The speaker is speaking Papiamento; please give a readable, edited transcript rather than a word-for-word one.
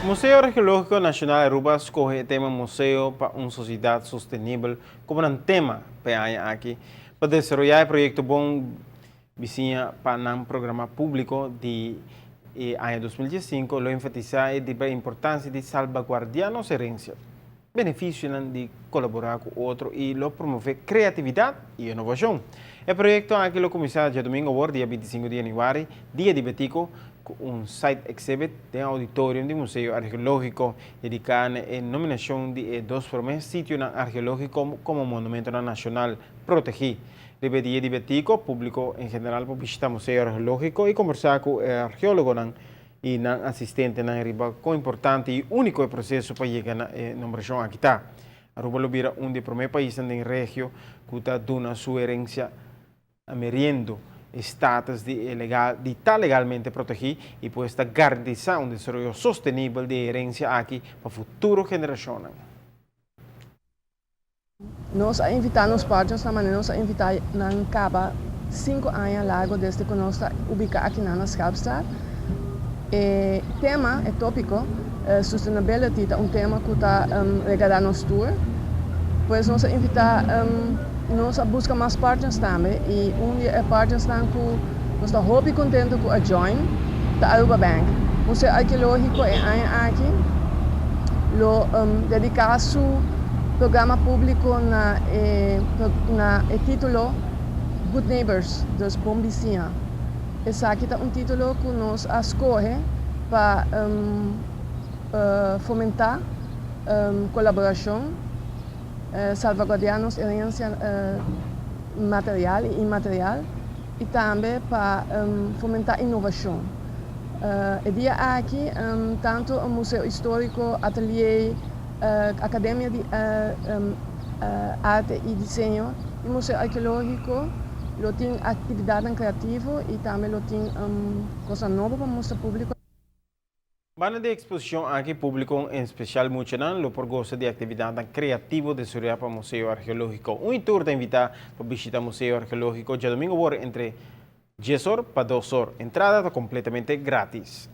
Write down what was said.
Museo Arkeológiko Nashonal Aruba a skohe e tema Museo pa un Sosiedat Sostenibel komo nan tema pa e aña aki. Pa desaroyá e proyekto Bon Bisiña pa nan programa públiko di e aña 2015 lo enfatisá e riba e importansia di salbaguardiá nos herensia, benefisionan di kolaborá ku otro i lo promové kreatividat i inovashon. E proyekto aki lo kuminsá djadumingu awor, dia 25 di yanüari, Dia di Betico, ku un site exhibit den auditorium di Museo Arkeológiko, dediká na e nominashon di e dos promé sitionan arkeológiko komo monumentonan nashonal protegí. Riba e Dia di Betico, públiko en general por bishitá Museo Arkeológiko i kombersá ku e arkeólogonan i nan asistentenan riba kon importante i úniko e proseso pa yega na e nombrashon aki ta. Aruba lo bira un di e promé paisnan den regio ku ta duna su herensia meriendo e status di e legal di ta legalmente protegí i pues ta garantisa un desaroyo sostenibel di e herensia aki pa futuro generashonnan. Nos a invitá nos partners na manera nos a invitá nan kaba 5 aña largo desde ku nos ta ubiká aki na Schelpstraat. E tema, e tópiko, sustainability, ta un tema ku ta regará nos tur. Pues nos a invitá, nos a buska mas partners tambe i un di e partners nan ku nos ta hopi kontentu ku a join ta Aruba Bank. Museo Arkeológiko e aña aki lo dediká su programa públiko na e título Good Neighbors, dus Bon Bisiña. Esaki ta un título ku nos a skohe pa fomentá kolaborashon, salvaguardiá nos herensia material i inmaterial i tambe pa fomentá inovashon. E dia aki, tantu Museo Históriko, Atelier, Akademia di Arte i Diseño i Museo Arkeológiko lo tin aktividatnan kreativo i tambe lo tin kos nobo pa mustra públiko. Banda di eksposishon aki, públiko, en spesial muchanan, lo por gosa di aktividatnan kreativo desaroyá pa Museo Arkeológiko. Un i tur ta invitá pa bishitá Museo Arkeológiko djadumingu awor entre 10 or pa 2 or. Entrada ta kompletamente gratis.